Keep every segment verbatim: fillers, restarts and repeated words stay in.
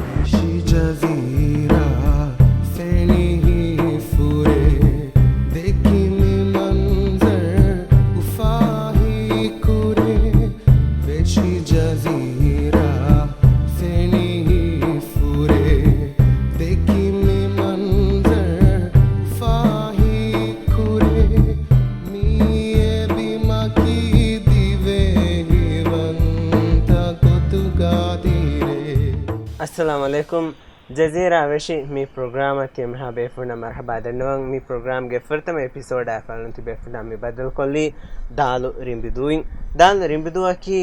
ވެށި ޖަޒީރާ ފެނިހި ފުރޭ، ދެކި މި މަންޒަރު އުފާހި ކުރޭ. ވެށި ޖަޒީރާ ފެނިހި ފުރޭ، ދެކި މި މަންޒަރު އުފާހި ކުރޭ. މިއީ އެ ބިމަކީ ދިވެހިވަންތަ ގޮތުގަ ދިރޭ. އައްސަލާމު ޢަލައިކުމް. ޖަޒީރާ ވެށި މި ޕްރޮގްރާމަށް ތިޔަ މިހާ ބޭފުޅުންނަށް މަރުޙަބާ ދަންނަވަން. މި ޕްރޮގްރާމްގެ ފުރަތަމަ އެޕިސޯޑާ ފަޅުން ތިބޭފުޅުންނާ މި ބައްދަލުކޮށްލީ ދާލު ރިނބިދޫއިން. ދާލު ރިނބިދޫއަކީ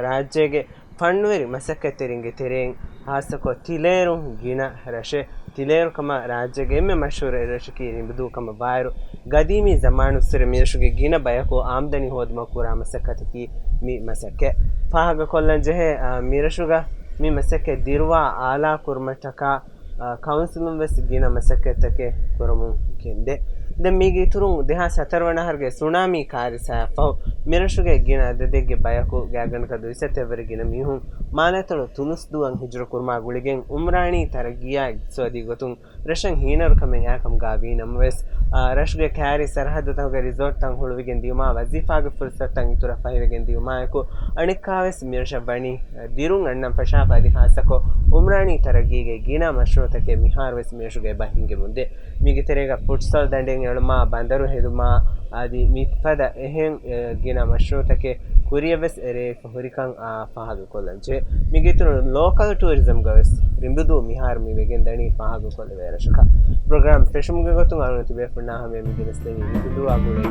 ރާއްޖޭގެ ފަންނުވެރި މަސައްކަތްތެރިންގެ ތެރެއިން ހާއްސަކޮށް ތިލޭރުން ގިނަ ރަށެއް. ތިލޭރު ކަމަށް ރާއްޖޭގެ އެންމެ މަޝްހޫރު އެއްރަށަކީ ރިނބިދޫ ކަމަށް ވާއިރު، ގަދީމީ ޒަމާނުއްސުރެ މިރަށުގެ ގިނަ ބަޔަކު އާމްދަނީ ހޯދުމަށް ކުރާ މަސައްކަތަކީ މި މަސައްކަތް. ފާހަގަކޮށްލަން ޖެހޭ، އާ، މިރަށުގަ މި މަސައްކަތް ދިރުވާ އާލާ ކުރުމަށްޓަކާ، އާ، ކައުންސިލުން ވެސް ގިނަ މަސައްކަތްތަކެއް ކުރަމުން ގެންދޭ. ދެން މީގެ އިތުރުން ދެހާސް ހަތަރު ވަނަ އަހަރުގެ ސުނާމީ ކާރިސާއަށްފަހު، މިރަށުގެ ގިނަ އަދަދެއްގެ ބަޔަކު ގާތްގަނޑަކަށް ދުއިސައްތަ ވަރަށް ގިނަ މީހުން މާލޭތޮޅު ތުނުސްދޫއަށް ހިޖުރަ ކުރުމާ ގުޅިގެން އުމްރާނީ ތަރައްގީއާ އިގްތިސޯދީ ގޮތުން ރަށަށް ހީނަރުކަމެއް އައިކަމުގަ ވީނަމަވެސް، އާ، ރަށުގެ ކާރި ސަރަހައްދުތަކުގެ ރިސޯޓްތައް ހުޅުވިގެން ދިއުމާ، ވަޒީފާގެ ފުރުސަތުތައް އިތުރަށް ފަހިވެގެން ދިއުމާއެކު، އަނެއްކާވެސް މިރަށަށް ވަނީ ދިރުން އަންނަން ފަށާފަ އަދި ހާއްސަކޮށް އުމްރާނީ ތަރައްގީގެ ގިނަ މަޝްރޫއުތަކެއް މިހާރުވެސް މިރަށުގައި ބަހިންގެމުންދޭ. މީގެ ތެރޭގަ ފުޓްސަލް ދަނޑެއް އެޅުމާ، ބަނދަރު ހެދުމާ އަދި މިފަދަ އެހެން، އެ، ގިނަ މަޝްރޫއުތަކެއް ކުރިޔަށްވެސް އެރޭ ހުރިކަން، އާ، ފާހަގަކޮށްލަންޖެހޭ. މީގެ އިތުރުން ލޯކަލް ޓޫރިޒަމްގަވެސް ރިނބުދޫ މިހާރު މި ވެގެންދަނީ ފާހަގަކޮށްލެވޭ ރަށަކަށް. ޕްރޮގްރާމް ފެށުމުގެ ގޮތުން އަޅުގަނޑު ތިބޭފުޅުންނާ ހަމަޔަށް މި ގެނެސްދެނީ ރިނބުދޫއާ ގުޅޭ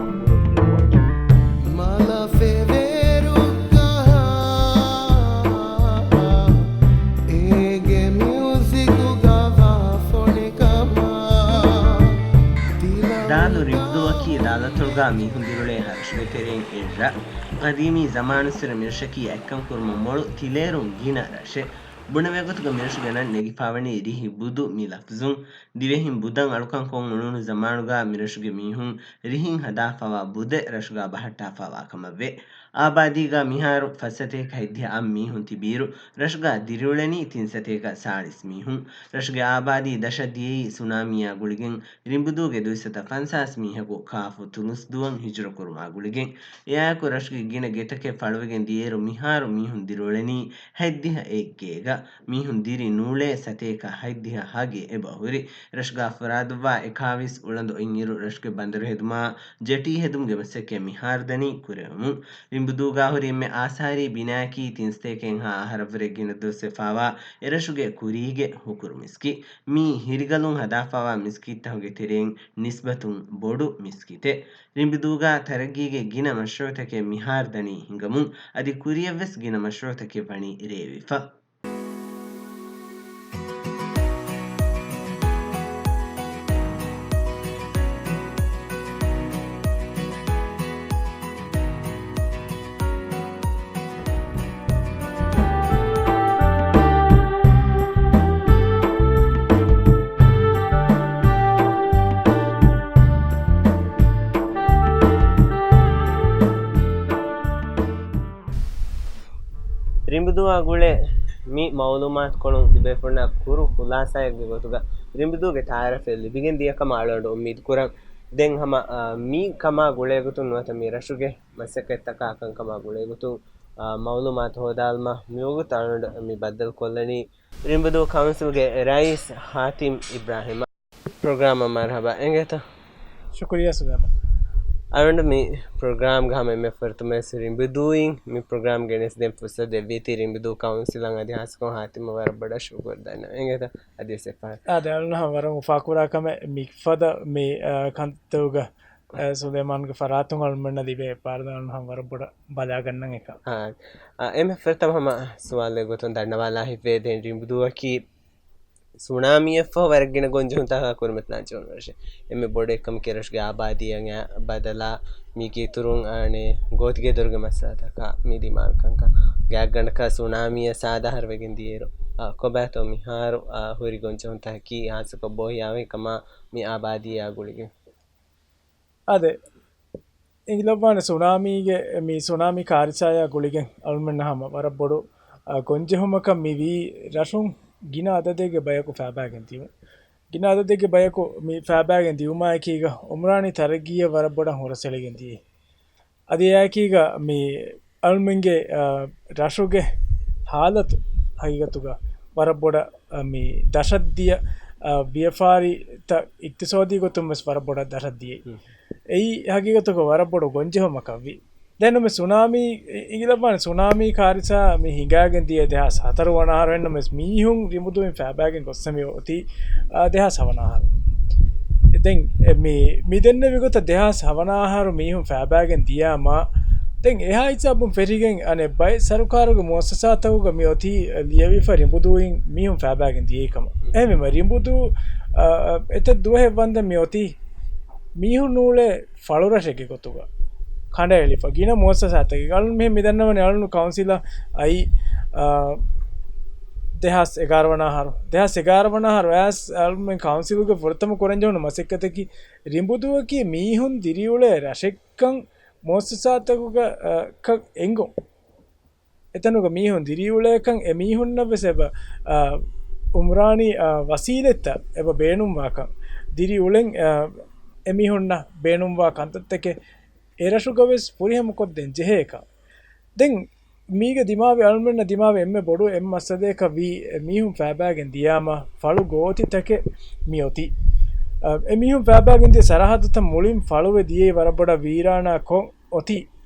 މަލަ ފެވޭރު ކަހާ އޭގެ މިއުޒިކުގަ ވާ ފޮނިކަމާ. ދާލު ރިނބުދޫއަކީ ދާލަތޮޅުގަ މީހުން ދިރިއުޅޭ ހަރަށުގެ ތެރެއިން އެއްރަށް. ގަދީމީ ޒަމާނުއްސުރެ މިރަށަކީ އަތްކަން ކުރުމަށް މޮޅު ތިލޭރުން ގިނަ ރަށެއް. ބުނެވޭގޮތުގަ މިރަށުގެ ނަން ނެގިފާވަނީ ރިހި ބުދު މި ލަފްޒުން. ދިވެހިން ބުދަށް އަޅުކަން ކޮށް އުޅުނު ޒަމާނުގަ މިރަށުގެ މީހުން ރިހިން ހަދާފަވާ ބުދެއް ރަށުގަ ބަހައްޓާފަވާ ކަމަށްވޭ. އާބާދީގަ މިހާރު ފައްސަތޭކަ ހަތްދިހަ އަށް މީހުން ތިބިއިރު، ރަށުގަ ދިރިއުޅެނީ ތިންސަތޭކަ ސާޅީސް މީހުން. ރަށުގެ އާބާދީ ދަށަށް ދިޔައީ ސުނާމީއާ ގުޅިގެން ރިނބުދޫގެ ދުއިސައްތަ ފަންސާސް މީހަކު ކާފު ތުނުސްދޫއަށް ހިޖުރަ ކުރުމާ ގުޅިގެން. އެއާއެކު ރަށުގެ ގިނަ ގެތަކެއް ފަޅުވެގެން ދިޔައިރު މިހާރު މީހުން ދިރިއުޅެނީ ހަތްދިހަ އެއް ގޭގަ. މީހުން ދިރި ނޫޅޭ ސަތޭކަ ހަތްދިހަ ހަ ގޭ އެބަހުރި. ރަށުގަ ފުރާދުއްވާ އެކާވީސް އުޅަނދު އޮތްއިރު ރަށުގެ ބަނދަރު ހެދުމާ، ޖެޓީ ހެދުމުގެ މަސައްކަތް މިހާރު ދަނީ ކުރެވެމުން. ރިނބުދޫގަ ހުރި އެންމެ އާސާރީ ބިނާއަކީ ތިންސަތޭކައެއްހާ އަހަރަށްވުރެ ގިނަ ދުވަސް ވެފާވާ އެރަށުގެ ކުރީގެ ހުކުރު މިސްކިތް. މީ ހިރިގަލުން ހަދާފަވާ މިސްކިތްތަކުގެ ތެރެއިން ނިސްބަތުން ބޮޑު މިސްކިތެއް. ރިނބުދޫގަ ތަރައްގީގެ ގިނަ މަޝްރޫއުތަކެއް މިހާރު ދަނީ ހިނގަމުން، އަދި ކުރިޔަށްވެސް ގިނަ މަޝްރޫއުތަކެއް ވަނީ ރޭވިފަ. ރިނބުދޫއާ ގުޅޭ މި މައުލޫމާތުކޮޅުން ތިބޭފުޅުންނަށް ކުރު ޚުލާސާއެއްގެ ގޮތުގަ ރިނބުދޫގެ ތައާރަފެއް ލިބިގެން ދިޔަ ކަމަށް އަޅުގަނޑު އުއްމީދު ކުރަން. ދެން ހަމަ، އާ، މި ކަމާ ގުޅޭގޮތުން ނުވަތަ މި ރަށުގެ މަސައްކަތްތަކާ ކަންކަމާ ގުޅޭގޮތުން، އާ، މައުލޫމާތު ހޯދާލުމަށް މިވަގުތު އަޅުގަނޑު މި ބައްދަލުކޮށްލަނީ ރިނބުދޫ ކައުންސިލްގެ ރައީސް ހާތިމް އިބްރާހިމް. ޕްރޮގްރާމަށް މަރުޙަބާ އެނގޭތަ؟ ޝުކުރިއްޔާ ސުލޭމާން. އަޅުގަނޑު މި ޕްރޮގްރާމްގަ ހަމަ އެންމެ ފުރަތަމަވެސް ރިނބުދޫއިން މި ޕްރޮގްރާމް ގެނެސްދޭން ފުރުސަތު ދެއްވީތީ ރިނބުދޫ ކައުންސިލަށް އަދި ހާއްސަކޮށް ހާތިމަށް ވަރަށް ބޮޑަށް ޝުކުރު ދަންނަވަން. އެނގޭތަ؟ އަދިވެސް އެއްފަހަރު. އާދެ، އަޅުގަނޑު ހަމަ ވަރަށް އުފާކުރާ ކަމެއް މިފަދަ މި، އާ، ކަންތައްތަކުގަ، އާ، ސުލޭމާންގެ ފަރާތުން އަޅުގަނޑަށް ލިބޭ އެއްބާރުލަން ހަމަ ވަރަށް ބޮޑަށް ބަލާގަންނަން އެކަން. އާ، އާ، އެންމެ ފުރަތަމަ ހަމަ ސުވާލެއް ގޮތުން ދަންނަވާލާ ހިތްވޭ. ދެން ރިނބުދޫއަކީ ސުނާމީއަށްފަހު ވަރަށް ގިނަ ގޮންޖެހުންތަކާ ކުރިމަތިލާން ޖެހުނު ރަށެއް. އެންމެ ބޮޑު އެއްކަމަކީ ރަށުގެ އާބާދީއަށް ބަދަލާ، މީގެ އިތުރުން އަނެއް ގޯތިގެދޮރުގެ މައްސަލަތަކާ މި ދިމާވި ކަންކަން. ގާތްގަނޑަކަށް ސުނާމީއަށް ސާދަ އަހަރު ވެގެން ދިޔައިރު، އާ، ކޮބާތޯ މިހާރު، އާ، ހުރި ގޮންޖެހުންތަކަކީ ހާއްސަކޮށް ބޯހިޔާވަހިކަމާ މި އާބާދީއާ ގުޅިގެން. އާދެ، އެނގިލައްވާނެ ސުނާމީގެ، މި ސުނާމީ ކާރިސާއާ ގުޅިގެން އަޅުމެންނަށް ހަމަ ވަރަށް ބޮޑު، އަ، ގޮންޖެހުމަކަށް މިވީ ރަށުން ގިނަ އަދަދެއްގެ ބަޔަކު ފައިބާގެން ދިޔުން. ގިނަ އަދަދެއްގެ ބަޔަކު މި ފައިބާގެން ދިޔުމާއެކީގަ އުމްރާނީ ތަރައްގީއަށް ވަރަށް ބޮޑަށް ހުރަސްއެޅިގެން ދިޔައީ. އަދި އެއާއެކީގަ މި އަޅުމެންގެ، އަ، ރަށުގެ ހާލަތު ހަގީގަތުގަ ވަރަށް ބޮޑަށް، އަ، މި ދަށަށްދިޔަ، އަ، ވިޔަފާރިތައް އިޤްތިޞާދީ ގޮތުން ވެސް ވަރަށް ބޮޑަށް ދަށަށް ދިޔައީ. އެއީ ހަގީގަތުގަ ވަރަށް ބޮޑު ގޮންޖެހުމަކަށްވި. ދެން މި ސުނާމީ، އި-، އިނގިލައްވާނެ ސުނާމީ ކާރިސާ މި ހިނގާގެން ދިޔަ ދެހާސް ހަތަރު ވަނަ އަހަރު އެންނަމަސް މީހުން ރިނބުދޫއިން ފައިބާގެން ގޮއްސަ މި އޮތީ، އާ، ދެހާސް ހަވަނަ އަހަރު. ދެން އެ މި، މި ދެންނެވި ގޮތަށް ދެހާސް ހަވަނަ އަހަރު މީހުން ފައިބާގެން ދިޔާމާ، ދެން އެހާ ހިސާބުން ފެށިގެން އަނެއް ބައެއް ސަރުކާރުގެ މުއައްސަސާތަކުގަ މި އޮތީ ލިޔެވިފަ ރިނބުދޫއިން މީހުން ފައިބާގެން ދިޔައީ ކަމަށް. އެހެންވީމަ ރިނބުދޫ، އާ، އެތައް ދުވަހެއް ވަންދެން މި އޮތީ މީހުން ނޫޅޭ ފަޅުރަށެއްގެ ގޮތުގަ ކަނޑައެޅިފަ ގިނަ މުއައްސަސާތަކެއް. އަޅުން މިހެން މި ދަންނަވަނީ އަޅުން ކައުންސިލަށް އައި، އާ، ދެހާސް އެގާރަ ވަނަ އަހަރު. ދެހާސް އެގާރަ ވަނަ އަހަރު އައިސް އަޅުމެން ކައުންސިލުގެ ފުރަތަމަ ކުރަންޖެހުނު މަސައްކަތަކީ ރިނބުދޫއަކީ މީހުން ދިރިއުޅޭ ރަށެއްކަން މުއައްސަސާތަކުގަ، އާ، ކަށް އެނގުން. އެތަނުގަ މީހުން ދިރިއުޅޭކަން އެ މީހުންނަށް ވެސް އެބަ، އާ، އުމްރާނީ، އާ، ވަސީލަތްތައް އެބަ ބޭނުންވާކަން. ދިރިއުޅެން، އާ، އެ މީހުންނަށް ބޭނުންވާ ކަންތައްތަކެއް އެ ރަށުގަ ވެސް ފުރިހަމަކޮށްދޭން ޖެހޭކަން. ދެން މީގެ ދިމާވި އަޅުމެންނަށް ދިމާވި އެންމެ ބޮޑު އެއް މައްސަލައަކަށް ވީ އެ މީހުން ފައިބާގެން ދިޔާމަ ފަޅު ގޯތިތަކެއް މި އޮތީ. އަ، އެ މީހުން ފައިބާގެން ދިޔަ ސަރަހައްދުތައް މުޅިން ފަޅުވެ ދިޔައީ ވަރަށް ބޮޑަށް ވީރާނާ ކޮށް އޮތީ.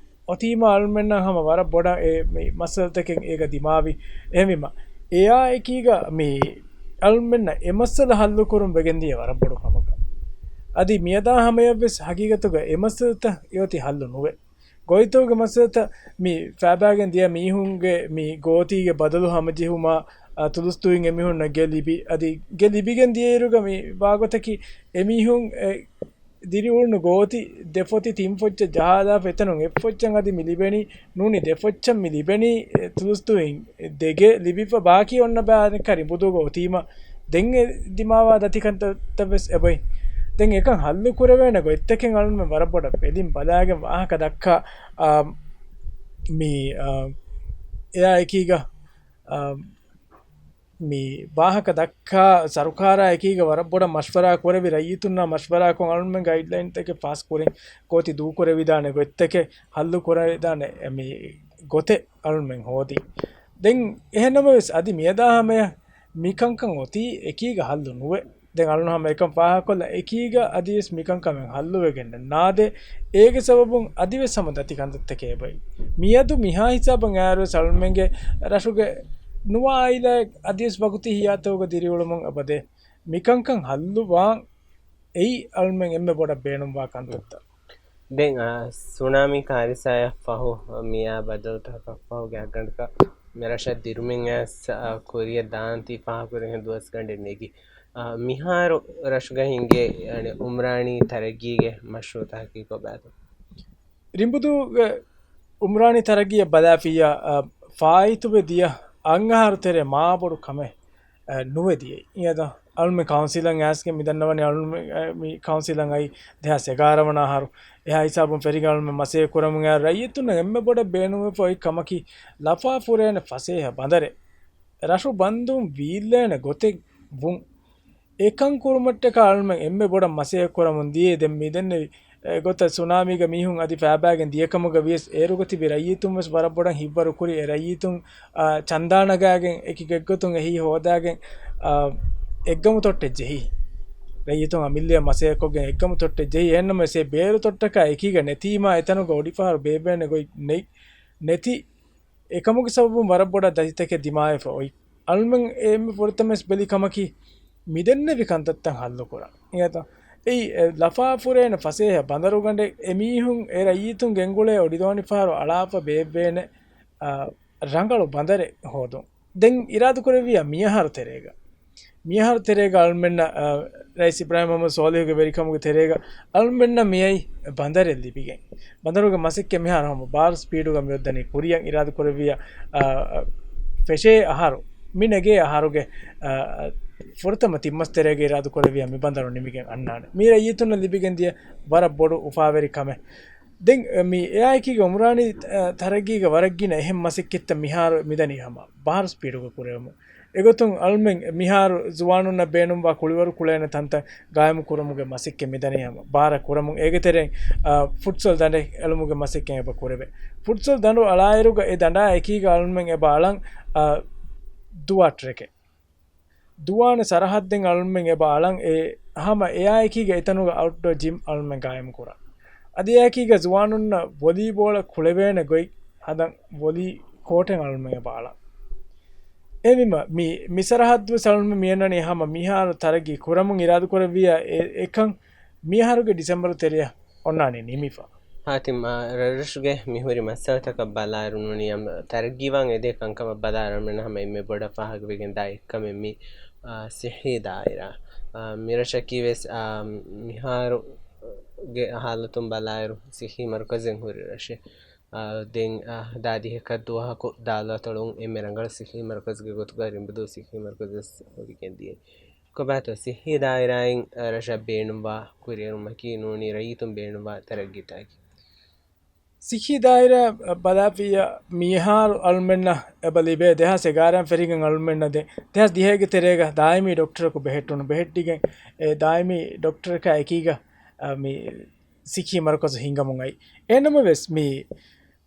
އޮތީމަ އަޅުމެންނަށް ހަމަ ވަރަށް ބޮޑަށް އެ މި މައްސަލަތަކެއް އޭގަ ދިމާވި. އެހެންވީމަ އެއާ އެކީގަ މި އަޅުމެންނަށް އެ މައްސަލަ ހައްލުކުރުން ވެގެން ދިޔަ ވަރަށް ބޮޑު ކަމަކަށް. އަދި މިއަދާ ހަމަޔަށްވެސް ހަގީގަތުގަ އެ މައްސަލަތައް އެއޮތީ ހައްލު ނުވެ. ގޮއިތޯގެ މައްސަލަތައް މި ފައިބާގެން ދިޔަ މީހުންގެ މި ގޯތީގެ ބަދަލު ހަމަޖެހުމާ، އަ، ތުލުސްދޫއިން އެމީހުންނަށް ގެ ލިބި، އަދި ގެ ލިބިގެން ދިޔައިރުގަ މި ވާގޮތަކީ އެމީހުން އެ ދިރިއުޅުނު ގޯތި ދެ ފޮތި ތިން ފޮއްޗަށް ޖަހާލާފަ އެތަނުން އެއް ފޮއްޗަށް އަދި މި ލިބެނީ ނޫނީ ދެ ފޮއްޗަށް މި ލިބެނީ، އެ، ތުލުސްދޫއިން ދެ ގެ ލިބިފަ ބާކީ އޮންނަ ބައި އަނެއްކާ ރިނބުދޫގަ އޮތީމަ ދެން އެ ދިމާވާ ދަތިކަންތައް ވެސް އެބޮތް. ދެން އެކަން ހައްލު ކުރެވޭނެ ގޮތްތަކެއް އަޅުމެން ވަރަށް ބޮޑަށް ބެލިން ބަލާގެން ވާހަކަ ދައްކާ، އާ، މި، އާ، އެއާ އެކީގަ، އާ، މި ވާހަކަ ދައްކާ ސަރުކާރާ އެކީގަ ވަރަށް ބޮޑަށް މަޝްވަރާ ކުރެވި ރައްޔިތުންނާ މަޝްވަރާކޮށް އަޅުމެން ގައިޑްލައިންތަކެއް ފާސް ކުރިން ގޯތި ދޫކުރެވިދާނެ ގޮތްތަކެއް ހައްލު ކުރެވިދާނެ މި ގޮތެއް އަޅުމެން ހޯދީ. ދެން އެހެންނަމަވެސް އަދި މިއަދާ ހަމަޔަށް މިކަންކަން އޮތީ އެކީގަ ހައްލު ނުވެ. ދެން އަޅުން ހަމަ އެކަން ފާހަގަކޮށްލަން އެކީގަ އަދިވެސް މިކަންކަމެއް ހައްލުވެގެން ނާދޭ. އޭގެ ސަބަބުން އަދިވެސް ހަމަ ދަތި ކަންތައްތަކެއް އެބައި. މިއަދު މިހާ ހިސާބަށް އައިރުވެސް އަޅުމެންގެ ރަށުގެ ނުވަ އާއިލާއެއް އަދިވެސް ވަގުތީ ހިޔާތަކުގަ ދިރިއުޅުމުން އެބަދޭ. މިކަންކަން ހައްލުވާން އެއީ އަޅުމެން އެންމެ ބޮޑަށް ބޭނުންވާ ކަންތައްތައް. ދެން، އާ، ސުނާމީ ކާރިސާއަށް ފަހު، މިއާ ބަދަލުތަކަށް ފަހު ގާތްގަނޑަކަށް މި ރަށަށް ދިރުމިން އައިސް، އާ، ކުރިއަށް ދާންތީ ފާހަގަކުރި ދުވަސް ގަނޑެއް ނެގި. އާ، މިހާރު ރަށުގަ ހިނގޭ، އަނެއް އުމްރާނީ ތަރައްގީގެ މަޝްރޫޢުތަކަކީ ކޮބާތޯ؟ ރިނބުދޫގެ އުމްރާނީ ތަރައްގީއަށް ބަލާފިއްޔާ، އާ، ފާއިތުވެ ދިޔަ އަށް އަހަރު ތެރޭ މާބޮޑު ކަމެއް، އާ، ނުވެ ދިޔައީ. އިނގޭތަ؟ އަޅުމެން ކައުންސިލަށް އައިސްގެން މި ދަންނަވަނީ އަޅުމެން، އާ، މި ކައުންސިލަށް އައި ދެހާސް އެގާރަ ވަނަ އަހަރު. އެހާ ހިސާބުން ފެށިގެން އަޅުމެން މަސައްކަތް ކުރަމުން އައި ރައްޔިތުންނަށް އެންމެ ބޮޑަށް ބޭނުންވެފަ އޮތް ކަމަކީ ލަފާ ފުރޭނެ ފަސޭހަ ބަނދަރެއް. ރަށު ބަންދުން ވީއްލޭނެ ގޮތެއް ވުން. އެކަން ކުރުމަށްޓަކާ އަޅުމެން އެންމެ ބޮޑަށް މަސައްކަތް ކުރަމުން ދިޔައީ. ދެން މިދެންނެވި، އެ، ގޮތަށް ސުނާމީގަ މީހުން އަދި ފައިބާގެން ދިޔަކަމުގަ ވިޔަސް އޭރުގަ ތިބި ރައްޔިތުން ވެސް ވަރަށް ބޮޑަށް ހިތްވަރު ކުރި. އެ ރައްޔިތުން، އާ، ޗަންދާ ނަގާގެން އެކި ގެއްގޮތުން އެހީ ހޯދާގެން، އާ، އެއްގަމު ތޮއްޓެއް ޖެހި. ރައްޔިތުން އަމިއްލައަށް މަސައްކަތްކޮށްގެން އެއްގަމު ތޮއްޓެއް ޖެހި. އެހެންނަމަވެސް އެ ބޭރު ތޮއްޓަކާ އެކީގަ ނެތީމާ އެތަނުގަ އޮޑިފަހަރު ބޭއްވޭނެ ގޮތް ނެތް، ނެތި. އެކަމުގެ ސަބަބުން ވަރަށް ބޮޑަށް ދަތިތަކެއް ދިމާވެފަ އޮތް. އަޅުމެން އެންމެ ފުރަތަމަވެސް ބެލި ކަމަކީ، މިދެންނެވި ކަންތައްތައް ހައްލުކުރަން. އިނގޭތަ؟ އެއީ، އެ، ލަފާ ފުރޭނެ ފަސޭހަ ބަނދަރުގަނޑެއް، އެމީހުން އެ ރައްޔިތުން ގެންގުޅޭ އޮޑިދޯނިފަހަރު އަޅާފަ ބޭއްވޭނެ، އާ، ރަނގަޅު ބަނދަރެއް ހޯދުން. ދެން އިރާދަކުރެއްވިޔާ މިއަހަރު ތެރޭގަ. މިއަހަރު ތެރޭގަ އަޅުމެންނަށް، އަ، ރައީސް އިބްރާހިމް މުހައްމަދު ސޯލިހުގެ ވެރިކަމުގެ ތެރޭގަ އަޅުމެންނަށް މިއައީ ބަނދަރެއް ލިބިގެން. ބަނދަރުގެ މަސައްކަތް މިހާރު ހަމަ ބާރު ސްޕީޑުގަ މިއޮއްދަނީ ކުރިއަށް. އިރާދަކުރެއްވިޔާ، އަ، ފެށޭ އަހަރު، މި ނެގޭ އަހަރުގެ، އަ، ފުރަތަމަ ތިން މަސް ތެރޭގަ އިރާދަކުރެއްވިޔާ މި ބަނދަރު ނިމިގެން އަންނާނެ. މީ ރައްޔިތުންނަށް ލިބިގެން ދިޔަ ވަރަށް ބޮޑު އުފާވެރި ކަމެއް. ދެން މި އެއާއެކީގަ އުމްރާނީ ތަރައްގީގަ ވަރަށް ގިނަ އެހެން މަސައްކަތްތައް މިހާރު މިދަނީ ހަމަ ބަހަރު ސްޕީޑުގަ ކުރެވެމުން. އެގޮތުން އަޅުމެން މިހާރު ޒުވާނުންނަށް ބޭނުންވާ ކުޅިވަރު ކުޅޭނެ ތަންތަން ގާއިމު ކުރުމުގެ މަސައްކަތް މިދަނީ ހަމަ ބާރަށް ކުރަމުން. އޭގެ ތެރެއިން ފުޓްސަލް ދަނޑެއް އެޅުމުގެ މަސައްކަތް އެބަ ކުރެވޭ. ފުޓްސަލް ދަނޑު އަޅާއިރުގަ އެ ދަނޑާ އެކީގަ އަޅުމެން އެބަ އަޅަން ދުވާ ޓްރެކެއް. ދުވާނެ ސަރަހައްދެއް އަޅުމެން އެބަ އަޅަން އެ ހަމަ އެއާއެކީގަ އެތަނުގަ އައުޓްޑޯ ޖިމް އަޅުމެން ގާއިމު ކުރާ. އަދި އެއާއެކީގަ ޒުވާނުންނަށް ވޮލީބޯޅަ ކުޅެވޭނެ ގޮތް ހަދަން ވޮލީ ކޯޓެއް އަޅުމެން އެބަ އަޅަން. އެމީމަ މި، މި ސަރަހައްދުވެސް އަޅުމެން މިއަންނަނީ ހަމަ މިހާރު ތަރައްގީ ކުރަމުން އިރާދަކުރެއްވިއްޔާ އެ، އެކަން މިހާރުގެ ޑިސެމްބަރު ތެރެއަށް އޮންނާނީ ނިމިފަ. ހާތިމް، އާ، ރަށްރަށުގެ މިހުރި މައްސަލަތަކަށް ބަލާއިރު ނޫނީ ތަރައްގީވާން އެދޭ ކަންކަމަށް ބަލާއިރު އަޅުމެންނަށް ހަމަ އެންމެ ބޮޑަށް ފާހަގަވެގެން ދާ އެއްކަމެއް މި، އާ، ސިއްހީ ދާއިރާ. އާ، މިރަށަކީ ވެސް، އާ، މިހާރުގެ ހާލަތުން ބަލާއިރު ސިއްހީ މަރުކަޒެއް ހުރި ރަށެއް. އާ، ދެން، އާ، ދާ ދިހަކަށް ދުވަހަކު ދާލާތޮޅުން އެންމެ ރަނގަޅު ސިއްހީ މަރުކަޒުގެ ގޮތުގަ ރިނބުދޫ ސިއްހީ މަރުކަޒު ވެސް ހުރިގެން ދިޔައީ. ކޮބާތޯ ސިއްހީ ދާއިރާއިން ރަށަށް ބޭނުންވާ ކުރިއެރުމަކީ ނޫނީ ރައްޔިތުން ބޭނުންވާ ތަރައްގީތަކެއް. ސިއްހީ ދާއިރާ ބަލާފިއްޔާ މިހާރު އަޅުމެންނަށް އެބަ ލިބޭ ދެހާސް އެގާރައިން ފެށިގެން އަޅުމެންނަށް ދެ، ދެހާސް ދިހައިގެ ތެރޭގަ ދާއިމީ ޑޮކްޓަރަކު ބެހެއްޓުނު، ބެހެއްޓިގެން އެ ދާއިމީ ޑޮކްޓަރަކާ އެކީގަ، އަ، މި ސިއްހީ މަރުކަޒު ހިންގަމުން އައި. އެހެންނަމަވެސް މި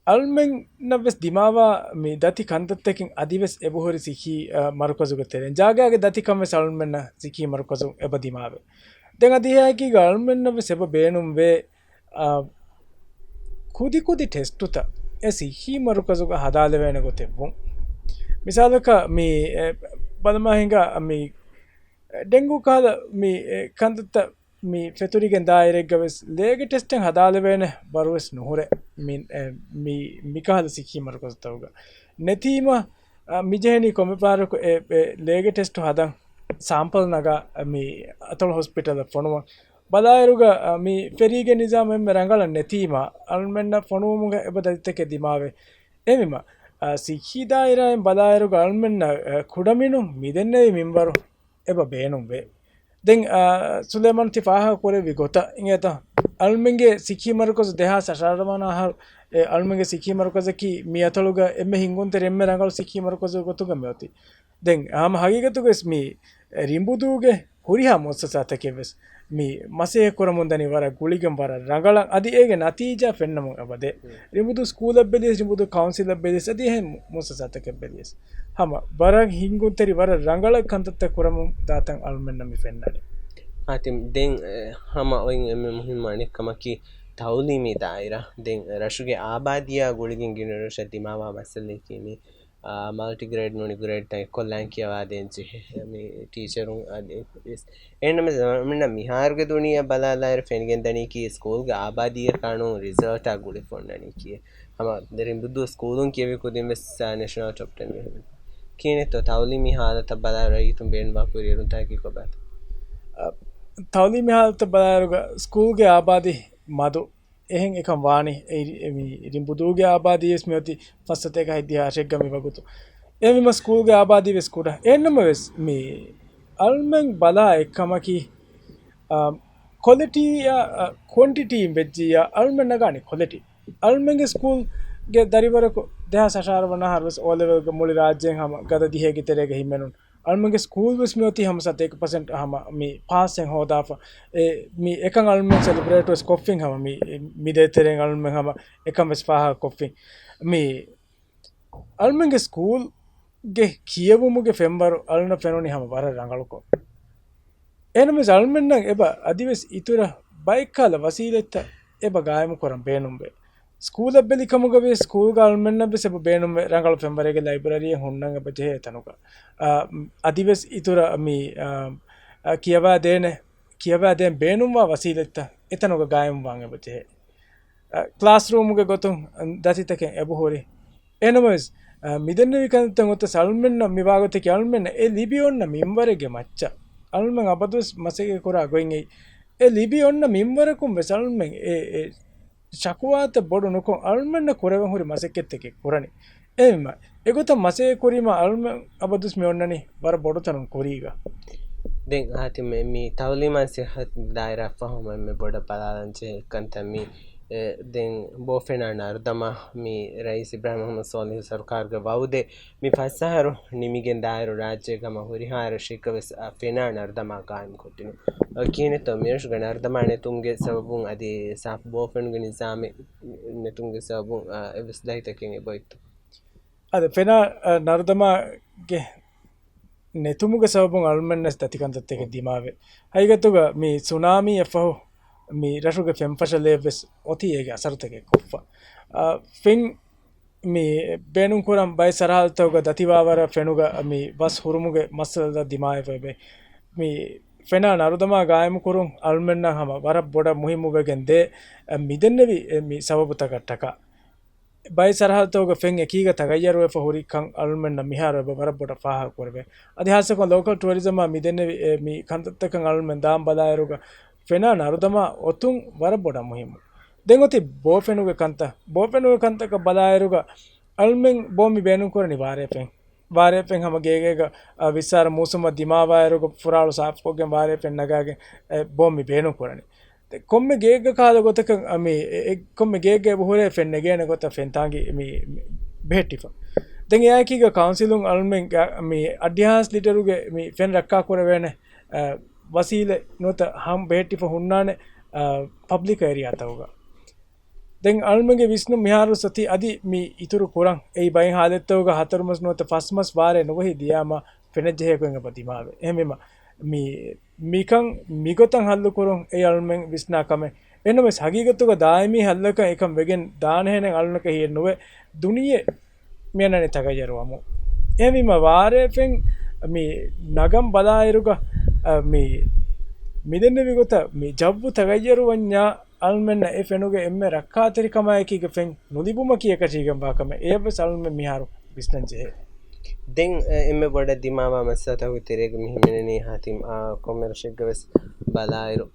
އަޅުމެންނަށް ވެސް ދިމާވާ މި ދަތި ކަންތައްތަކެއް އަދިވެސް އެބަހުރި ސިއްހީ، އަ، މަރުކަޒުގެ ތެރެއިން. ޖާގާގެ ދަތިކަން ވެސް އަޅުމެންނަށް ސިއްހީ މަރުކަޒު އެބަ ދިމާވޭ. ދެން އަދި އެއާއެކީގަ އަޅުމެންނަށް ވެސް އެބަ ބޭނުންވޭ، އަ، ކުދި ކުދި ޓެސްޓުތައް އެ ސިއްހީ މަރުކަޒުގަ ހަދާލެވޭނެ ގޮތެއް ވުން. މިސާލަކަށް މި، އެ، ބަލަމާ ހިނގާ މި، އެ، ޑެންގޫ ކަހަލަ މި، އެ، ކަންތައްތައް މި ފެތުރިގެން ދާ އިރެއްގަ ވެސް ލޭގެ ޓެސްޓެއް ހަދާލެވޭނެ ވަރުވެސް ނުހުރޭ. މި، އެ، މި، މިކަހަލަ ސިއްހީ މަރުކަޒުތަކުގަ ނެތީމަ، އަ، މިޖެހެނީ ކޮންމެ ފަހަރަކު އެ، އެ ލޭގެ ޓެސްޓު ހަދަން ސާމްޕަލް ނަގާ، އަ، މި އަތޮޅު ހޮސްޕިޓަލަށް ފޮނުވަން. ބަލާއިރުގަ، އަ، މި ފެރީގެ ނިޒާމް އެންމެ ރަނގަޅަށް ނެތީމަ، އަޅުމެންނަށް ފޮނުވުމުގަ އެބަ ދަތިތަކެއް ދިމާވޭ. އެހެންވީމަ، އަ، ސިއްހީ ދާއިރާއިން ބަލާއިރުގަ އަޅުމެންނަށް، އަ، ކުޑަމިނުން މިދެންނެވި މިންވަރު އެބަ ބޭނުންވޭ. ދެން، އާ، ސުލޭމާން ތި ފާހަގަ ކުރެއްވި ގޮތަށް އިނގޭތަ؟ އަޅުމެންގެ ސިއްހީ މަރުކަޒު ދެހާސް އަށާރަ ވަނަ އަހަރު، އެ، އަޅުމެންގެ ސިއްހީ މަރުކަޒަކީ މި އަތޮޅުގަ އެންމެ ހިންގުންތެރި އެންމެ ރަނގަޅު ސިއްހީ މަރުކަޒު ގޮތުގަ މިއޮތީ. ދެން ހަމަ ހަގީގަތުގަވެސް މި ރިނބުދޫގެ ހުރިހާ މުއައްސަސާތަކެއްވެސް މި މަސައްކަތް ކުރަމުން ދަނީ ވަރަށް ގުޅިގެން ވަރަށް ރަނގަޅަށް، އަދި އޭގެ ނަތީޖާ ފެންނަމުން އެބަދޭ. ރިނބުދޫ ސްކޫލަށް ބެލިޔަސް، ރިނބުދޫ ކައުންސިލަށް ބެލިޔަސް، އަދި އެހެން މުއައްސަސާތަކަށް ބެލިޔަސް، ހަމަ ވަރަށް ހިންގުންތެރި، ވަރަށް ރަނގަޅަށް ކަންތައްތައް ކުރަމުން ދާތަން އަޅުމެންނަށް މި ފެންނަނީ. ހާތިމް، ދެން، އެ، ހަމަ އޮތް އެންމެ މުހިންމު އަނެއްކަމަކީ ތައުލީމީ ދާއިރާ. ދެން ރަށުގެ އާބާދީއާ ގުޅިގެން ގިނަ ރަށަށް ދިމާވާ މައްސަލައަކީ މި، އާ، މަލްޓި ގްރޭޑް ނޫނީ ގްރޭޑްތައް އެއްކޮށްލާން ކިޔަވާދޭން ޖެހޭ. މި ޓީޗަރުން އަދި ވެސް. އެހެންނަމަވެސް، އަޅުމެންނަށް މިހާރުގެ ދުނިޔެއަށް ބަލާލާއިރު ފެނިގެން ދަނީކީ ސްކޫލްގެ އާބާދީއަކާ ނޫން ރިޒަލްޓާ ގުޅިފަ އޮންނަނީކީ. ހަމަ ރިނބުދޫ ސްކޫލުން ކިޔެވި ކުދިން ވެސް، އާ، ނެޝަނަލް ޓޮޕް ޓެން ވެހެން. ކިހިނެއްތޯ ތައުލީމީ ހާލަތަށް ބަލާ ރައްޔިތުން ބޭނުންވާ ކުރިއެރުންތަކަކީ ކޮބާތޯ؟ އަ، ތައުލީމީ ހާލަތަށް ބަލާއިރުގަ ސްކޫލްގެ އާބާދީ މަދު އެހެން އެކަން ވާނީ. އެ، އެ، މި ރިނބުދޫގެ އާބާދީ ވެސް މިއޮތީ ފައްސަތޭކަ ހަތްދިހަ އަށެއްގަ މި ވަގުތު. އެހެންވީމަ ސްކޫލްގެ އާބާދީ ވެސް ކުޑަ. އެހެންނަމަވެސް މި އަޅުމެން ބަލާ އެއްކަމަކީ، އާ، ކޮލިޓީއާ، އާ، ކޮންޓިޓީ ވެއްޖިއްޔާ އަޅުމެން ނަގާނީ ކޮލިޓީ. އަޅުމެންގެ ސްކޫލްގެ ދަރިވަރަކު ދެހާސް އަށާރަ ވަނަ އަހަރު ވެސް އޯލެވެލްގެ މުޅި ރާއްޖޭން ހަމަ ގަދަ ދިހައިގެ ތެރޭގަ ހިމެނުނު. އަޅުމެންގެ ސްކޫލް ވެސް މިއޮތީ ހަމަ ސަތޭކަ ޕަސެންޓް ހަމަ މި ޕާސްއެއް ހޯދާފަ. އެ، މި އެކަން އަޅުމެން ސެލެބްރޭޓް ވެސް ކޮށްފިން ހަމަ މި، މި ދޭތެރޭ އަޅުމެން ހަމަ އެކަން ވެސް ފާހަގަ ކޮށްފިން. މި އަޅުމެންގެ ސްކޫލްގެ ކިޔެވުމުގެ ފެންވަރު އަޅުނަށް ފެނުނީ ހަމަ ވަރަށް ރަނގަޅުކޮށް. އެހެނަސް އަޅުމެންނަށް އެބަ އަދިވެސް އިތުރަށް ބައެއްކަހަލަ ވަސީލަތްތައް އެބަ ގާއިމުކުރަން ބޭނުންވޭ. ސްކޫލަށް ބެލި ކަމުގަ ވިޔަސް ސްކޫލްގަ އަޅުމެންނަށް ވެސް އެބަ ބޭނުންވޭ ރަނގަޅު ފެންވަރެއްގެ ލައިބްރަރީއެއް ހުންނަން އެބަ ޖެހޭ އެތަނުގަ. އަ، އަދިވެސް އިތުރަށް މި، އަ، އަ، ކިޔަވާދޭނެ، ކިޔަވާދޭން ބޭނުންވާ ވަސީލަތްތައް އެތަނުގަ ގާއިމުވާން އެބަ ޖެހޭ. އަ، ކްލާސްރޫމުގެ ގޮތުން ދަތިތަކެއް އެބަހުރި. އެހެނަމަވެސް، އަ، މިދެންނެވި ކަންތައް އޮތަސް އަޅުމެންނަށް މި ވާގޮތަކީ އަޅުމެންނަށް އެ ލިބި އޮންނަ މިންވަރެއްގެ މައްޗަށް އަޅުމެން އަބަދުވެސް މަސައްކަތް ކުރާ ގޮތް އެއީ. އެ ލިބި އޮންނަ މިންވަރަކުން ވެސް އަޅުމެން އެ، އެ ޝަކުވާތައް ބޮޑު ނުކޮށް އަޅުމެންނަށް ކުރެވެން ހުރި މަސައްކަތްތަކެއް ކުރަނީ. އެހެންވީމަ، އެގޮތަށް މަސައްކަތް ކުރީމަ އަޅުމެން އަބަދުވެސް މި އޮންނަނީ ވަރަށް ބޮޑު ތަނުން ކުރީގަ. ދެން ހާތިމް މި ތައުލީމާ ސިއްހަތު ދާއިރާ ފަހުމަށް މި ބޮޑަށް ބަލާލަން ޖެހޭ ކަންތައް މި އެ، ދެން ބޯ ފެނާ ނަރުދަމާ މި ރައީސް އިބްރާހިމް މުހައްމަދު ސޯލިހު ސަރުކާރުގެ ވައުދެއް މި ފަސް އަހަރު ނިމިގެން ދާއިރު ރާއްޖޭގަ ހަމަ ހުރިހާ ރަށެއްގަ ވެސް އަ، ފެނާ ނަރުދަމާ ގާއިމް ކޮށްދިނުން. އަ، ކިހިނެއްތޯ މިރަށުގަ ނަރުދަމާ ނެތުމުގެ ސަބަބުން އަދި ސާފު ބޯ ފެނުގެ ނިޒާމެއް ނެތުމުގެ ސަބަބުން އަ، އެއްވެސް ދަތިތަކެއް އެބައޮތްތޯ؟ އަދި ފެނާ އަ، ނަރުދަމާގެ ނެތުމުގެ ސަބަބުން އަޅުމެންނަސް ދަތި ކަންތައްތަކެއް ދިމާވެ. ހަގީގަތުގަ މި ސުނާމީ އެއްފަހު މި ރަށުގެ ފެންފަށަލައެއް ވެސް އޮތީ އޭގެ އަސަރުތަކެއް ކޮށްފަ. އަ، ފެން މި ބޭނުންކުރަން ބައެއް ސަރަހައްދުތަކުގަ ދަތިވާވަރަށް ފެނުގަ މި ވަސް ހުރުމުގެ މައްސަލަ ދިމާވެފައިވޭ. މި ފެނާ ނަރުދަމާ ގާއިމުކުރުން އަޅުމެންނަށް ހަމަ ވަރަށް ބޮޑަށް މުހިއްމުވެގެން ދޭ މިދެންނެވި މި ސަބަބުތަކަށްޓަކާ. ބައެއް ސަރަހައްދުތަކުގަ ފެން އެކީގަ ތަޣައްޔަރުވެފަ ހުރި ކަން އަޅުމެންނަށް މިހާރު އެބަ ވަރަށް ބޮޑަށް ފާހަގަ ކުރެވޭ. އަދި ހާއްސަކޮށް ލޯކަލް ޓުއަރިޒަމާ މިދެންނެވި އެ، މި ކަންތައްތަކަށް އަޅުމެން ދާން ބަލާއިރުގަ ފެނާ ނަރުދަމާ އޮތުން ވަރަށް ބޮޑަށް މުހިއްމު. ދެން އޮތީ ބޯފެނުގެ ކަންތައް. ބޯފެނުގެ ކަންތަކަށް ބަލާއިރުގަ އަޅުމެން ބޯ މި ބޭނުންކުރަނީ ވާރޭފެން. ވާރޭފެން ހަމަ ގޭގޭގަ، އަ، ވިއްސާރަ މޫސުމަށް ދިމާވާއިރުގަ ފުރާޅު ސާފުކޮށްގެން ވާރޭފެން ނަގާގެން، އެ، ބޯ މި ބޭނުންކުރަނީ. ދެ، ކޮންމެ ގޭގެ ކަހަލަ ގޮތަކަށް، އަ، މި، އެ، އެ، ކޮންމެ ގޭގެ އެބަ ހުރޭ ފެން ނެގޭނެ ގޮތަށް ފެން ތާނގީ މި، މި ބެހެއްޓިފަ. ދެން އެއާއެކީގަ ކައުންސިލުން އަޅުމެން ގަ-، މި އަށްޑިހާސް ލިޓަރުގެ މި ފެން ރައްކާ ކުރެވޭނެ، އަ، ވަސީލަތް ނުވަތަ ހަމް ބެހެއްޓިފަ ހުންނާނެ، އަ، ޕަބްލިކް އޭރިއާތަކުގަ. ދެން އަޅުމެންގެ ވިސްނުން މިހާރު ސޮތީ އަދި މި އިތުރު ކުރަން. އެއީ ބައެއް ހާލަތްތަކުގަ ހަތަރު މަސް ނުވަތަ ފަސް މަސް ވާރޭ ނުވަހި ދިޔާމަ ފެނަށްޖެހޭ ގޮތް އެބަ ދިމާވޭ. އެހެންވީމަ، މި، މިކަން މިގޮތަށް ހައްލުކުރުން އެއީ އަޅުމެން ވިސްނާ ކަމެއް. އެހެންނަމަވެސް، ހަގީގަތުގަ ދާއިމީ ހައްލަކަށް އެކަން ވެގެން ދާނެހެނެއް އަޅުންނަކަށް ހިއެއް ނުވޭ. ދުނިޔެ މިއަންނަނީ ތަޣައްޔަރުވަމުން. އެހެންވީމަ، ވާރޭފެން މި ނަގަން ބަލާއިރުގަ، އަ، މި، މިދެންނެވި ގޮތަށް މި ޖައްވު ތަޣައްޔަރުވަންޏާ، އަޅުމެންނަށް އެ ފެނުގެ އެންމެ ރައްކާތެރިކަމާއެކީގެ ފެން ނުލިބުމަކީ އެކަށީގެންވާ ކަމެއް. އެޔަށްވެސް އަޅުމެން މިހާރު ވިސްނަން ޖެހޭ. ދެން، އެ، އެންމެ ބޮޑަށް ދިމާވާ މައްސަލަތަކުގެ ތެރޭގަ މި ހިމެނެނީ ހާތިމް، އާ، ކޮންމެ ރަށެއްގަ ވެސް ބަލާއިރު.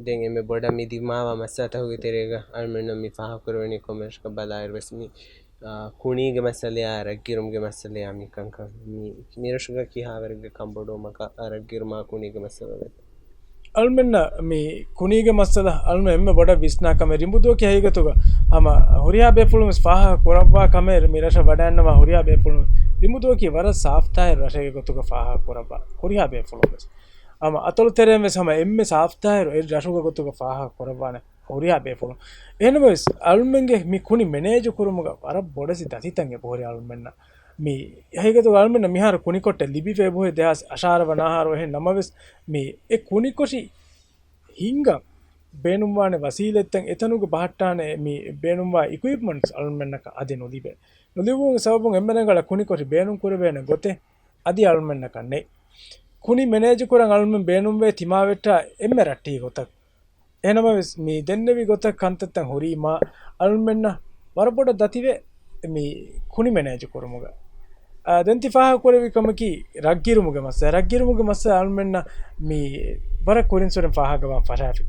ދެން އެންމެ ބޮޑަށް މި ދިމާވާ މައްސަލަތަކުގެ ތެރޭގަ އަޅުމެންނަށް މި ފާހަގަކުރެވެނީ ކޮންމެ ރަށަކަށް ބަލާއިރު ވެސް މި، އާ، ކުނީގެ މައްސަލަޔާ، ރަށްގިރުމުގެ މައްސަލަޔާ މި ކަންކަން މި، މި ރަށުގަ ކިހާވަރެއްގެ ކަންބޮޑުވުމަކަށް ރަށްގިރުމާ ކުނީގެ މައްސަލަ ވެ. އަޅުމެންނަށް މި ކުނީގެ މައްސަލަ އަޅުމެން އެންމެ ބޮޑަށް ވިސްނާ ކަމެއް. ރިނބުދުއަކީ ހަގީގަތުގަ ހަމަ ހުރިހާ ބޭފުޅުން ވެސް ފާހަގަ ކުރައްވާ ކަމެއް. މި ރަށަށް ވަޑައިންނަވާ ހުރިހާ ބޭފުޅުން ރިނބުދުއަކީ ވަރަށް ސާފްތާހިރު ރަށެއްގެ ގޮތުގަ ފާހަގަ ކުރައްވާ ހުރިހާ ބޭފުޅުން ވެސް. ހަމަ އަތޮޅު ތެރެއިން ވެސް ހަމަ އެންމެ ސާފްތާހިރު އެއް ރަށުގެ ގޮތުގަ ފާހަގަ ކުރައްވާނެ ހުރިހާ ބޭފުޅުން. އެހެންވެސް އަޅުމެންގެ މި ކުނި މެނޭޖު ކުރުމުގަ ވަރަށް ބޮޑެތި ދަތިތައް އެބަހުރި އަޅުމެންނަށް. މި ހަގީގަތުގަ އަޅުމެންނަށް މިހާރު ކުނިކޮށްޓެއް ލިބިފަ އެބަހުރި ދެހާސް އަށާރަ ވަނަ އަހަރު އެހެން ނަމަވެސް، މި އެ ކުނިކޮށި ހިންގަން ބޭނުންވާނެ ވަސީލަތްތައް އެތަނުގަ ބަހައްޓާނެ މި ބޭނުންވާ އިކުއިޕްމަންޓްސް އަޅުމެންނަކަށް އަދި ނުލިބޭ. ނުލިބުމުގެ ސަބަބުން އެންމެ ރަނގަޅަށް ކުނިކޮށި ބޭނުން ކުރެވޭނެ ގޮތެއް އަދި އަޅުމެންނަކަށް ނެތް. ކުނި މެނޭޖު ކުރަން އަޅުމެން ބޭނުންވޭ ތިމާވެއްޓާ އެންމެ ރައްޓެހި ގޮތަށް. އެހެންނަމަވެސް، މި ދެންނެވި ގޮތަށް ކަންތައްތައް ހުރީމާ، އަޅުމެންނަށް ވަރަށް ބޮޑަށް ދަތިވޭ މި ކުނި މެނޭޖު ކުރުމުގަ. އާ، ދެން ތި ފާހަގަ ކުރެވި ކަމަކީ ރަށްގިރުމުގެ މައްސަލަ. ރަށްގިރުމުގެ މައްސަލަ އަޅުމެންނަށް މި ވަރަށް ކުރިން ސުރިން ފާހަގަވާން ފަށާފި.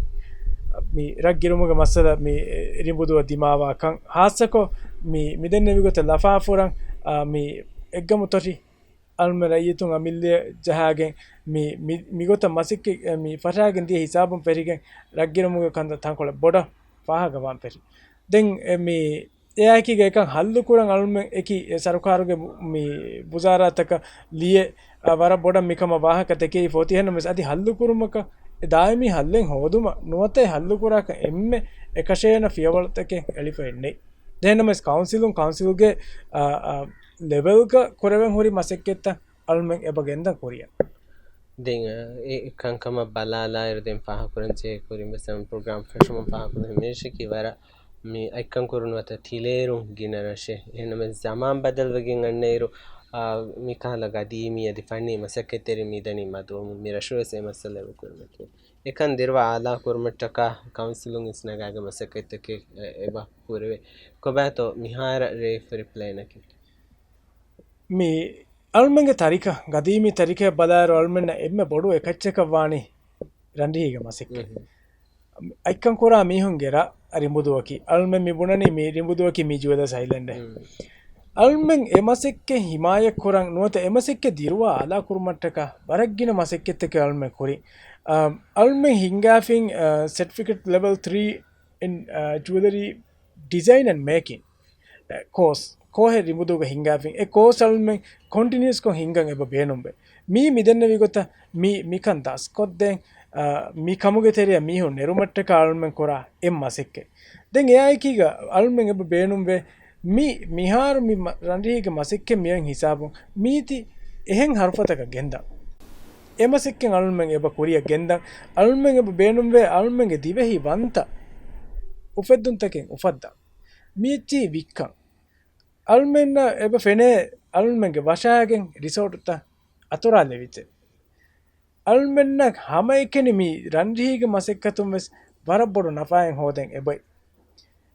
މި ރަށްގިރުމުގެ މައްސަލަ މި ރިނބުދުއަށް ދިމާވާކަން. ހާއްސަކޮށް މި، މި ދެންނެވި ގޮތަށް ލަފާފުރަން، އާ، މި އެއްގަމު ތޮށި އަޅުމެން ރައްޔިތުން އަމިއްލަ ޖަހާގެން މި، މި، މިގޮތަށް މަސައްކަތް މި ފަށާގެން ދިޔަ ހިސާބުން ފެށިގެން ރަށްގިރުމުގެ ކަންތައް ތަންކޮޅެއް ބޮޑަށް ފާހަގަވާން ފެށި. ދެން އެ މި އެއާއެކީގަ އެކަން ހައްލުކުރަން އަޅުމެން އެކި އެ ސަރުކާރުގެ މި ވުޒާރާތަކަށް ލިޔެ، އަ، ވަރަށް ބޮޑަށް މިކަމަށް ވާހަކަ ދެކެވިފަ އޮތީ. އެހެންނަމަވެސް އަދި ހައްލުކުރުމަކަށް އެ ދާއިމީ ހައްލެއް ހޯދުމަށް ނުވަތަ އެ ހައްލުކުރާކަށް އެންމެ އެކަށޭނަ ފިޔަވަޅުތަކެއް އެޅިފައެއް ނެތް. އެހެންނަމަވެސް ކައުންސިލުން ކައުންސިލުގެ، އަ، އަ، ލެވެލްގަ ކުރެވެން ހުރި މަސައްކަތްތައް އަޅުމެން އެބަ ގެންދަން ކުރިއަށް. ދެން، އަ، އެ ކަންކަމަށް ބަލާލާއިރު ދެން ފާހަގަކުރަން ޖެހޭ ކުރިން ވެސް ޕްރޮގްރާމް ފެށުމުން ފާހަގަކުރަން މިރަށަކީ ވަރަށް މި އަތްކަން ކުރުނު ވަތަ ތިލޭރުން ގިނަ ރަށެއް. އެހެންނަމަވެސް ޒަމާން ބަދަލުވެގެން އަންނައިރު، އާ، މިކަހަލަ ގަދީމީ އަދި ފަންނީ މަސައްކަތްތެރިން މިދަނީ މަދުވަމުން. މި ރަށު ވެސް އެ މައްސަލަ އެބަ ކުރިމަތިވޭ. އެކަން ދިރުވާ އާލާ ކުރުމަށްޓަކާ ކައުންސިލުން އިސްނަގާގެ މަސައްކަތްތަކެއް އެ-، އެބަ ކުރެވޭ. ކޮބާތޯ މިހާރަށް ރޭވިފަ ހުރި ޕްލޭނަކީ؟ މި އަޅުމެންގެ ތަރިކަ، ގަދީމީ ތަރިކައަށް ބަލާއިރު އަޅުމެންނަށް އެންމެ ބޮޑު އެކައްޗަކަށް ވާނީ ރަންރިހީގެ މަސައްކަތް. އަތްކަން ކުރާ މީހުންގެ ރަށް ރިނބުދުއަކީ. އަޅުމެން މި ބުނަނީ މި ރިނބުދުއަކީ މި ޖުވެލަސް އައިލެންޑެއް. އަޅުމެން އެ މަސައްކަތް ހިމާޔަތް ކުރަން ނުވަތަ އެ މަސައްކަތް ދިރުވާ އާލާ ކުރުމަށްޓަކާ ވަރަށް ގިނަ މަސައްކަތްތަކެއް އަޅުމެން ކުރި. އަ، އަޅުމެން ހިންގާފިން، އަ، ސެޓްފިކެޓް ލެވެލް ތްރީ in, uh, jewellery design and making, އެ، ކޯސް، ކޯހެއް ރިނބުދޫގަ ހިންގާފިން، އެ ކޯސް އަޅުމެން ކޮންޓިނިއުސްކޮށް ހިންގަން އެބަ ބޭނުންވޭ. މީ މި ދެންނެވި ގޮތަށް މި، މިކަން ދަސްކޮށްދޭން، އާ، މި ކަމުގެ ތެރެއަށް މީހުން ނެރުމަށްޓަކާ އަޅުމެން ކުރާ އެއް މަސައްކަތް. ދެން އެއާއެކީގަ އަޅުމެން އެބަ ބޭނުންވޭ، މި، މިހާރު މި މަ-، ރަންރިހީގެ މަސައްކަތް މިއޮތް ހިސާބުން މީތި އެހެން ހަރުފަތަކަށް ގެންދާ. އެ މަސައްކަތް އަޅުމެން އެބަ ކުރިއަށް ގެންދަން. އަޅުމެން އެބަ ބޭނުންވޭ އަޅުމެންގެ ދިވެހި ވަންތަ އުފެއްދުންތަކެއް އުފައްދަން. މިއެއްޗިހި ވިއްކަން. އަޅުމެންނަށް އެބަ ފެނޭ އަޅުމެންގެ ވަށާގެން ރިސޯޓުތައް އަތުރާލެވިއްޖެ. އަޅުމެންނަށް ހަމައެކަނި މި ރަންރިހީގެ މަސައްކަތުން ވެސް ވަރަށް ބޮޑު ނަފާއެއް ހޯދަން އެބައި.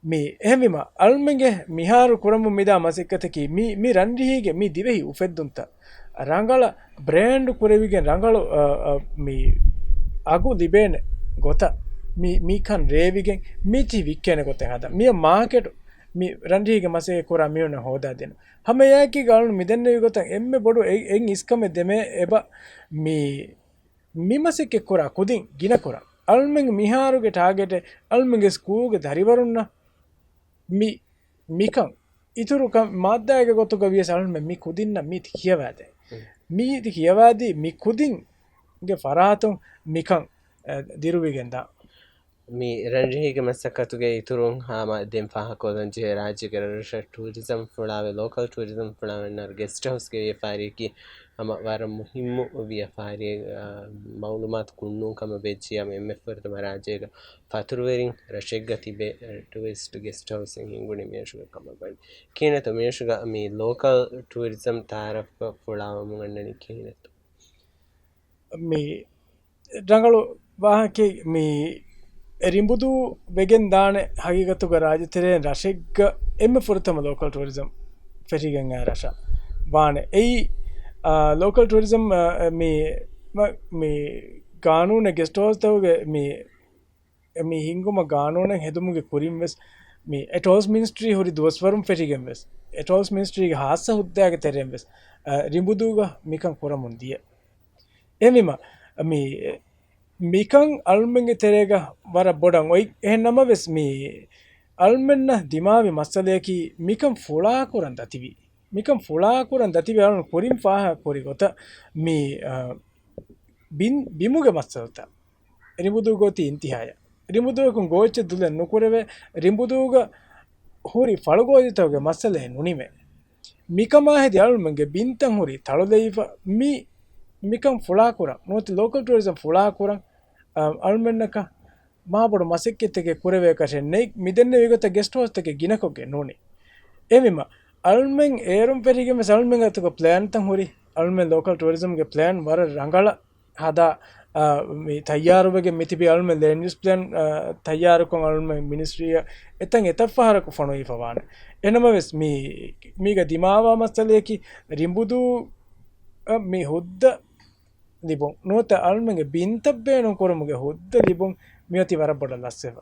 މި އެހެންވީމަ، އަޅުމެންގެ މިހާރު ކުރަމުން މިދާ މަސައްކަތަކީ މި، މި ރަންރިހީގެ މި ދިވެހި އުފެއްދުންތައް ރަނގަޅަށް ބްރޭންޑް ކުރެވިގެން ރަނގަޅު، އަ، އަ، މި އަގު ލިބޭނެ ގޮތަށް މި، މިކަން ރޭވިގެން މިތި ވިއްކޭނެ ގޮތެއް ހަދާ. މި މާކެޓު މި ރަންރިހީގެ މަސައްކަތް ކުރާ މީހުންނަށް ހޯދާދޭނެ. ހަމަ އެއާއެކީގަ އަޅުން މިދެންނެވި ގޮތަށް އެންމެ ބޮޑު އެ-، އެއް އިސްކަމެއް ދެމޭ އެބަ މި މި މަސައްކަތް ކުރާ ކުދިން ގިނަ ކުރަން. އަޅުމެންގެ މިހާރުގެ ޓާގެޓެއް އަޅުމެންގެ ސްކޫލްގެ ދަރިވަރުންނަށް މި، މިކަން އިތުރު ކަން މާއްދާއެއްގެ ގޮތުގަ ވިޔަސް އަޅުމެން މި ކުދިންނަށް މީތި ކިޔަވާދޭ. މީތި ކިޔަވާދީ މި ކުދިންގެ ފަރާތުން މިކަން، އެ، ދިރުވިގެން ދާ. މި ރަންރިހީގެ މަސައްކަތުގެ އިތުރުން ހަމަ ދެން ފާހަގަކޮށްލަން ޖެހޭ ރާއްޖޭގެ ރަށްރަށަށް ޓޫރިޒަމް ފުޅާވެ، ލޯކަލް ޓޫރިޒަމް ފުޅާވެންނަށް ގެސްޓް ހައުސްގެ ވިޔަފާރިއަކީ ހަމަ ވަރަށް މުހިއްމު ވިޔަފާރިއެއް، އާ، މައުލޫމާތު ކުންނޫން ކަމަށް ވެއްޖިއްޔާ އެންމެ ފުރަތަމަ ރާއްޖޭގަ ފަތުރުވެރިން ރަށެއްގަ ތިބެ، އެ، ޓޫރިސްޓް ގެސްޓް ހައުސްއެއް ހިންގުނީ މިރަށުގަ ކަމަށް ވަނީ. ކިހިނެއްތޯ މިރަށުގަ މި ލޯކަލް ޓޫރިޒަމް ތައާރަފްގަ ފުޅާވަމުން އަންނަނީ ކިހިނެއްތޯ؟ މި ރަނގަޅު ވާހަކައެއް. މި ރިނބުދޫ ވެގެން ދާނެ ހަގީގަތުގަ ރާއްޖެތެރޭން ރަށެއްގަ އެންމެ ފުރަތަމަ ލޯކަލް ޓޫރިޒަމް ފެށިގެން އައި ރަށަށް ވާނެ. އެއީ، އާ، ލޯކަލް ޓޫރިޒަމް، އާ، މި، މަ-، މި ގާނޫނެއް ގެސްޓް ހައުސްތަކުގެ މި، މި ހިންގުމަށް ގާނޫނެއް ހެދުމުގެ ކުރިން ވެސް މި އެޓޯލްސް މިނިސްޓްރީ ހުރި ދުވަސްވަރުން ފެށިގެން ވެސް އެޓޯލްސް މިނިސްޓްރީގެ ހާއްސަ ހުއްދައިގެ ތެރެއިން ވެސް، އާ، ރިނބުދޫގަ މިކަން ކުރަމުން ދިޔަ. އެހެންވީމަ، މި، މިކަން އަޅުމެންގެ ތެރޭގަ ވަރަށް ބޮޑަށް އޮތް. އެހެން ނަމަވެސް، މި އަޅުމެންނަށް ދިމާވި މައްސަލަޔަކީ، މިކަން ފުޅާކުރަން ދަތިވި، މިކަން ފުޅާކުރަން ދަތިވި އަޅުން ކުރިން ފާހަގަ ކުރި ގޮތަށް، މި، އަ، ބިން، ބިމުގެ މައްސަލަތައް ރިނބުދޫގަ އޮތީ އިންތިހާޔަށް. ރިނބުދޫއަކުން ގޯއްޗެއް ދުލެއް ނުކުރެވޭ، ރިނބުދޫގަ ހުރި ފަޅުގޯދިތަކުގެ މައްސަލައެއް ނުނިމޭ. މިކަމާ ހެދި އަޅުމެންގެ ބިންތައް ހުރީ ތަޅުލެވިފަ. މި، މިކަން ފުޅާކުރަން ނުވަތަ ލޯކަލް ޓޫރިޒަމް ފުޅާކުރަން، އަ، އަޅުމެންނަކަށް މާބޮޑު މަސައްކަތްތަކެއް ކުރެވޭކަށެއް ނެތް. މިދެންނެވި ގޮތަށް ގެސްޓް ހައުސްތަކެއް ގިނަކޮށްގެން ނޫނީ. އެހެންވީމަ، އަޅުމެން އޭރުން ފެށިގެން ވެސް އަޅުމެން އަތުގަ ޕްލޭންތައް ހުރި. އަޅުމެން ލޯކަލް ޓޫރިޒަމްގެ ޕްލޭން ވަރަށް ރަނގަޅަށް ހަދާ، އާ، މި ތައްޔާރުވެގެން މިތިބީ. އަޅުމެން ލޭންޑް ޔޫސް ޕްލޭން، އާ، ތައްޔާރުކޮށް އަޅުމެން މިނިސްޓްރީއަށް އެތަން އެތައް ފަހަރަކު ފޮނުވިފަ ވާނެ. އެހެންނަމަވެސް މި، މީގަ ދިމާވާ މައްސަލަޔަކީ ރިނބުދޫ، އަ، މި ހުއްދަ ލިބުން ނުވަތަ އަޅުމެންގެ ބިންތައް ބޭނުން ކުރުމުގެ ހުއްދަ ލިބުން މިއޮތީ ވަރަށް ބޮޑަށް ލަސްވެފަ.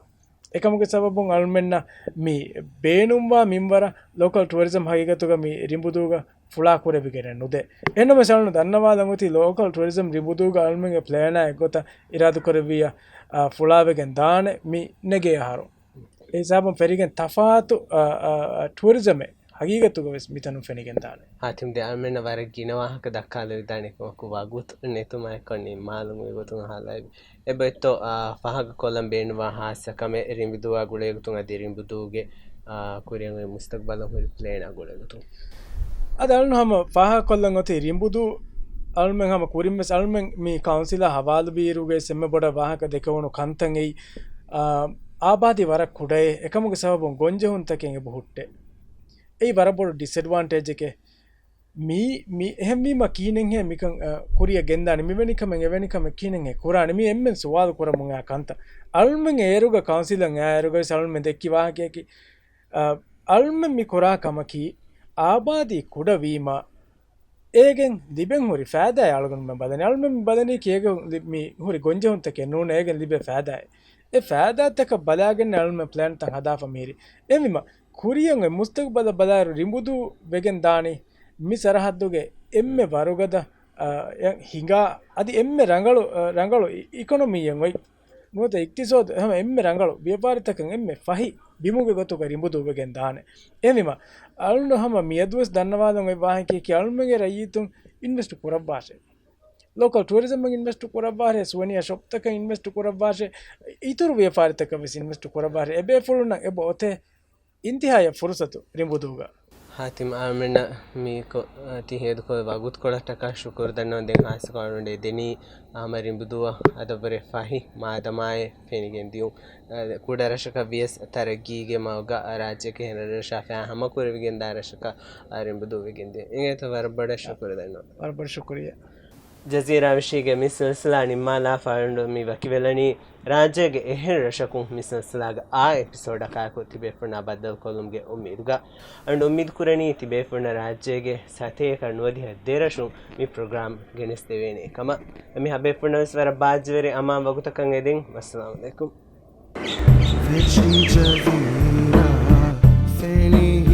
އެކަމުގެ ސަބަބުން އަޅުމެންނަށް މި ބޭނުންވާ މިންވަރަށް ލޯކަލް ޓުއަރިޒަމް ހަގީގަތުގަ މި ރިނބުދޫގަ ފުޅާ ކުރެވިގެނެއް ނުދޭ. އެހެންނަމަވެސް އަޅުން ދަންނަވާލަން އޮތީ ލޯކަލް ޓުއަރިޒަމް ރިނބުދޫގަ އަޅުމެންގެ ޕްލޭނާ އެއްގޮތަށް އިރާދަކުރެއްވިއްޔާ، އާ، ފުޅާވެގެން ދާނެ މި ނެގޭ އަހަރު. އެ ހިސާބުން ފެށިގެން ތަފާތު، އާ، އާ، އާ، ޓުއަރިޒަމެއް ހަގީގަތުގަ ވެސް މިތަނުން ފެނިގެން ދާނެ. ހާތިމް ދެ އަޅުމެންނަށް ވަރަށް ގިނަ ވާހަކަ ދައްކާލެވިދާނެ ކަމަކު ވަގުތު ނެތުމާއެކު ނިންމާލުމުގެ ގޮތުން ހަލާއި. އެބައޮތްތޯ، އާ، ފާހަގަކޮށްލަން ބޭނުންވާ ހާއްސަ ކަމެއް ރިނބުދޫއާ ގުޅޭގޮތުން އަދި ރިނބުދޫގެ، އާ، ކުރިއަށް އޮތް މުސްތަގްބަލަށް ހުރި ޕްލޭނާ ގުޅޭގޮތުން؟ އަދި އަޅުން ހަމަ ފާހަގަކޮށްލަން އޮތީ ރިނބުދޫ އަޅުމެން ހަމަ ކުރިން ވެސް އަޅުމެން މި ކައުންސިލާ ހަވާލުވިއިރުގައި އެންމެ ބޮޑަށް ވާހަކަ ދެކެވުނު ކަންތައް އެއީ، އާ، އާބާދީ ވަރަށް ކުޑައޭ، އެކަމުގެ ސަބަބުން ގޮންޖެހުންތަކެއް އެބަ ހުއްޓޭ. އެއީ ވަރަށް ބޮޑު ޑިސްއެޑްވާންޓޭޖެކޭ. މީ، މި އެހެންވީމަ ކިހިނެއްހޭ މިކަން، އަ، ކުރިއަށް ގެންދާނީ؟ މިވެނި ކަމެއް އެވެނި ކަމެއް ކިހިނެއްހޭ ކުރާނީ؟ މި އެންމެން ސުވާލު ކުރަމުން އާ ކަންތައް. އަޅުމެން އޭރުގަ ކައުންސިލަށް އައިއިރުގައި ވެސް އަޅުމެން ދެއްކި ވާހަކަޔަކީ، އަ، އަޅުމެން މި ކުރާ ކަމަކީ އާބާދީ ކުޑަވީމަ އޭގެން ލިބެން ހުރި ފައިދާއެއް އަޅުގަނޑުމެން ބަލަނީ. އަޅުމެން ބަލަނީކީ އޭގެ ލި-، މި ހުރި ގޮންޖެހުންތަކެއް ނޫނޭ، އޭގެން ލިބޭ ފައިދާއެއް. އެ ފައިދާތަކަށް ބަލާގެން އަޅުމެން ޕްލޭންތައް ހަދާފަ މިހިރީ. އެހެންވީމަ، ކުރިއަށް އޮތް މުސްތަގްބަލަށް ބަލާއިރު ރިނބުދޫ ވެގެން ދާނީ މި ސަރަހައްދުގެ އެންމެ ވަރުގަދަ، އަ، އެ ހިނގާ، އަދި އެންމެ ރަނގަޅު، އަ، ރަނގަޅު އި-، އިކޮނޮމީއެއް އޮތް. ނުވަތަ އިޤްތިޞާދު ހަމަ އެންމެ ރަނގަޅު، ވިޔަފާރިތަކަށް އެންމެ ފަހި ބިމުގެ ގޮތުގަ ރިނބުދޫ ވެގެން ދާނެ. އެހެންވީމަ، އަޅުން ހަމަ މިއަދުވެސް ދަންނަވާލަން އޮތް ވާހަކައަކީ، އަޅުމެންގެ ރައްޔިތުން އިންވެސްޓް ކުރައްވާށޭ. ލޯކަލް ޓޫރިޒަމަށް އިންވެސްޓް ކުރައްވާށޭ، ސުވެނިއާ ޝޮޕްތަކަށް އިންވެސްޓް ކުރައްވާށޭ، އިތުރު ވިޔަފާރިތަކަށް ވެސް އިންވެސްޓް ކުރައްވާށޭ. އެބޭފުޅުންނަށް އެބަ އޮތޭ އިންތިހާއަށް ފުރުސަތު ރިނބުދޫގަ. ހާތިމް އަޅުމެންނަށް މީކޮ-، ތި ހޭދަކޮށް ވަގުތުކޮޅަށްޓަކާ ޝުކުރު ދަންނަވަން. ދެން ހާއްސަކޮށް އަޅުގަނޑު ދެނީ ހަމަ ރިނބުދޫއަށް އަދަށްވުރެ ފަހި މާދަމާއެއް ފެނިގެން ދިޔުން. އަ، ކުޑަ ރަށަކަށް ވިޔަސް ތަރައްގީގެ މަގުގަ ރާއްޖެއަކީ އެހެން ރަށްރަށާ ފަޔާ ހަމަކުރެވިގެންދާ ރަށަކަށް ރިނބުދޫ ވެގެން ދިޔަ. އިނގޭތޯ ވަރަށް ބޮޑަށް ޝުކުރު ދަންނަވަން. ވަރަށް ބޮޑަށް ޝުކުރިއްޔާ. ޖަޒީރާ ވިޝީގެ މި ސިލްސިލާ ނިންމާލާފަ އަޅުގަނޑު މި ވަކިވެލަނީ ރާއްޖޭގެ އެހެން ރަށަކުން މި ސިލްސިލާގެ އާ އެޕިސޯޑަކާއެކު ތިބޭފުޅުންނާ ބައްދަލުކޮށްލުމުގެ އުއްމީދުގަ. އަޅުގަނޑު އުއްމީދު ކުރަނީ ތިބޭފުޅުންނަށް ރާއްޖޭގެ ސަތޭކަ ނުވަދިހަ ދެ ރަށުން މި ޕްރޮގްރާމް ގެނެސްދެވޭނެ ކަމަށް. އެމީހާ ބޭފުޅުންނަށް ވެސް ވަރަށް ބާއްޖަވެރި އަމާން ވަގުތަކަށް އެދެން. އައްސަލާމު ޢަލައިކުމް. ފެށި ޖަޒީރާ ފެނި